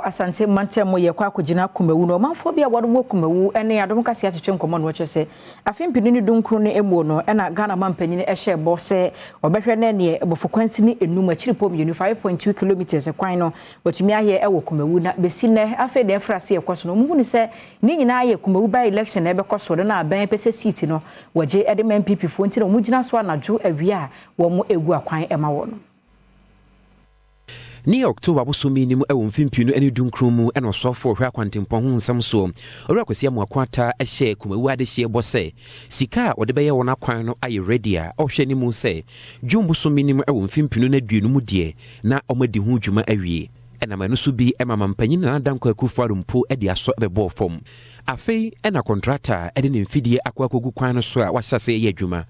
Ɛwɔ Asante mantam mu, yɛkɔ akɔgyina Kumawu no, ɔmanfoɔ bi a wɔn wɔ Kumawu ne Adom Kase atwetwe nkɔmmɔ no, wɔkyerɛ sɛ afe 2019 no mu no ɛna Ghana mampanyin hyɛ bɔ sɛ ɔbɛhwɛ ne neɛ ɛbɔfo kwansini 5 akyiripɔ 2, 5.2 kilometers kwan no wɔtumi ayɛ ɛwɔ Kumawu, na bɛsi nnɛ afei deɛ ɛfra se ɛkɔ so no, ɔmo hunu sɛ ne nyinaa yɛ Kumawu by election na ɛbɛkɔ so no na abɛn pɛ sɛ seat no wɔgye ɛde ma NPP foɔ, nti na ɔmo gyina so anadwo awia a wɔn egu akwan ɛma wɔ no. Ne October bosome no mu ɛwɔ mfimfini no ne 19 mu ɛna ɔsoafoɔ ɔhwɛ akwantempɔn ho nsɛm soɔ, Owura Kwasi Amoako-Attah, ɛhyɛ Kumawu adehyeɛ bɔ sɛ sika a wɔde bɛyɛ wɔn akwan no ayɛ ready a ɔhwɛ ne mu sɛ June bosome no mu ɛwɔ mfimfini no na 20 mu deɛ na ɔmadi ho dwuma awie. Ɛnam ɛno so bi ɛma mampanyin Nana Dankwa Akufo-Addo mpo de asɔ ɛbɛbɔɔ fam. Afei ɛna contractor ɛde ne mfidie akɔ akɔgu kwan no so a wahyɛ ase ɛyɛ adwuma.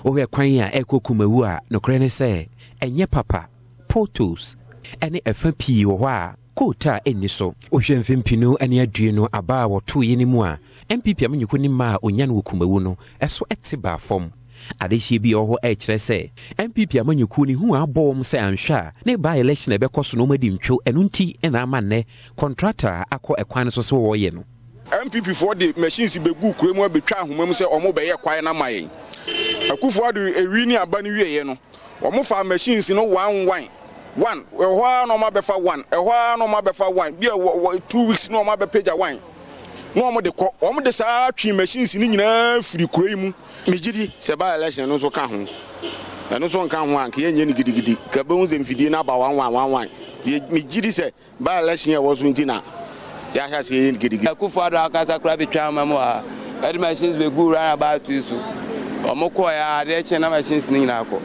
Wohwɛ kwan a ɛkɔ Kumawu a, nokorɛ ne sɛ ɛnyɛ papa. Potholes ɛne ɛfa pii wɔ hɔ a coal tar ɛnni so. Wohwɛ mfempinu ne 20 aba a wɔtoo yi no mu a, NPP amanyɔkuo ne mma a onya no wɔ Kumawu no ɛso ɛte baa fam. Adehyie bi a ɛwɔ hɔ ɛrekyerɛ sɛ NPP amanyɔkuo ne hu abɔ wɔn sɛ anhwɛ a ne by election a ɛbɛkɔ so na wɔn adi ntwo. Ɛno nti ɛna ama nnɛ contractor akɔ ɛkwan no so sɛ wɔreyɛ no. NPP foɔ de machines bɛgu kuro mu abɛtwa ahoma mu sɛ ɔmo bɛyɛ kwan no ama yɛn. Akufo Addo ewi ne aba no wieɛ no, ɔmo fa machines no one one one. Ɛhɔ ara na ɔmo abɛfa one, ɛhɔ ara na ɔmo abɛfa one bi a wɔ 2 weeks na ɔmo abɛpagya one na ɔmo de kɔ. Ɔmo de saa twe machines no nyinaa firi kuro yi mu. Megye di sɛ by election no nso ka ho. Ɛno nso nka ho a, nka yɛnyɛ no gidigidi ka bɛhu sɛ mfidie no aba one one one one. Megye di sɛ by election a ɛwɔ so nti na yɛahyɛ ase yɛyɛ no gidigidi. Akufo Addo ankasa koraa bɛtwa ama mu a ɛde machines bɛgu roundabout yi so. Ɔmo kɔɔ ya, adeɛ kyɛn na machines no nyinaa kɔ.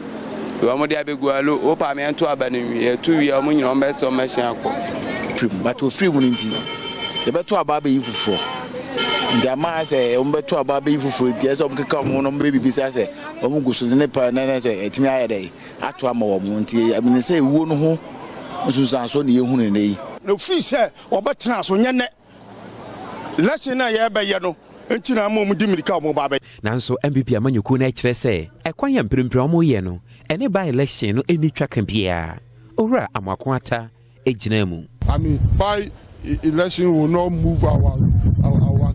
Ɔmo de abɛgu alo wopa me ɛnto aba no nwie, ɛto wie a, ɔmo nyinaa ɔmo bɛsɛ ɔmo machine akɔ. Firim, but ofiri mu no nti yɛbɛto aba abɛyi foforɔ, nti ama sɛ ɔmo bɛto aba abɛyi foforɔ, nti ɛsɛ ɔmo keka ɔmo no, ɔmo bɛ bibi sɛ ɔmo gu so ne pa na sɛ ɛtumi ayɛ dɛ ato ama wɔn. Nti ɛmene sɛ ewuo no ho nsunsuansoɔ ne yɛhu ne yi. Na ofiri sɛ ɔbɛtena so nyɛ nɛ election a yɛbɛyɛ no nti na ama ɔmo di mirika a ɔmo ba bɛyɛ. Nanso NPP amanyɔkuo no kyerɛ sɛ ɛkwan yɛ mprempren a wɔreyɛ no ɛne by election no ɛnni twa ka biara. Owura Amoako Attah gyina mu. I mean, by election will not move our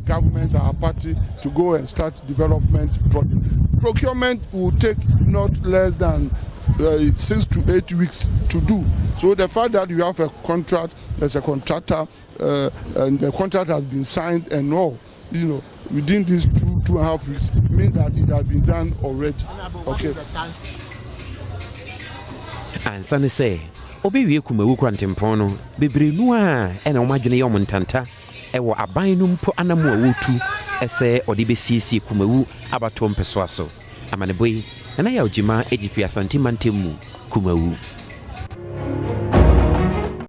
government, our party to go and start development project. Procurement will take not less than 6 to 8 weeks to do. So the fact that you have a contract, there's a contractor, and the contract has been signed and all, within these 2, 2.5 weeks means that it has been done already. Okay. Ansa ne sɛ ɔbɛwie Kumawu kwantempɔn no bebree no a ɛna wɔn adwene yɛ wɔn ntanta ɛwɔ aban no mpo anamu a wɔretu ɛsɛ ɔde bɛsiesie Kumawu abatoɔ mpɛsoa so. Amanebɔ yi, Nana Yɛ Ogyima ɛdi fi Asante mantam mu, Kumawu.